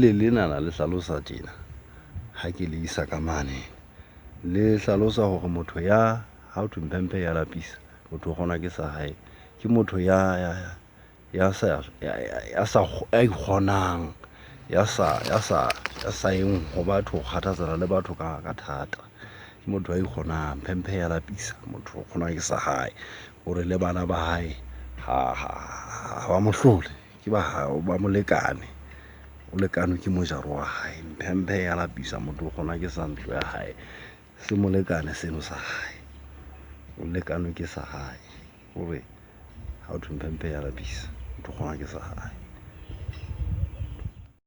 Jwale lenana le hlalosa tjena, ha ke le isa ka mane. Le hlalosa hore motho ya, ha ho thwe mphemphe e a lapisa, motho o kgonwa ke sa hae. Ke motho ya ya ya sa ya sa ya ikgonang, ya sa ya sa ya sa yeng ho batho ho kgathatsana le batho ka ka thata. Ke motho ya ikgonang, mphemphe e a lapisa, motho o kgonwa ke sa hae. Hore le bana ba hae ha ha ha ba mo hlole, ke ba ba molekane. O lekanwe ke mojaro wa hae. Mphemphe e a lapisa, motho o kgonwa ke sa ntlo ya hae. Se molekane seno sa hae, o lekanwe ke sa hae. Hore ha ho thwe mphemphe e a lapisa, motho o kgonwa ke sa hae.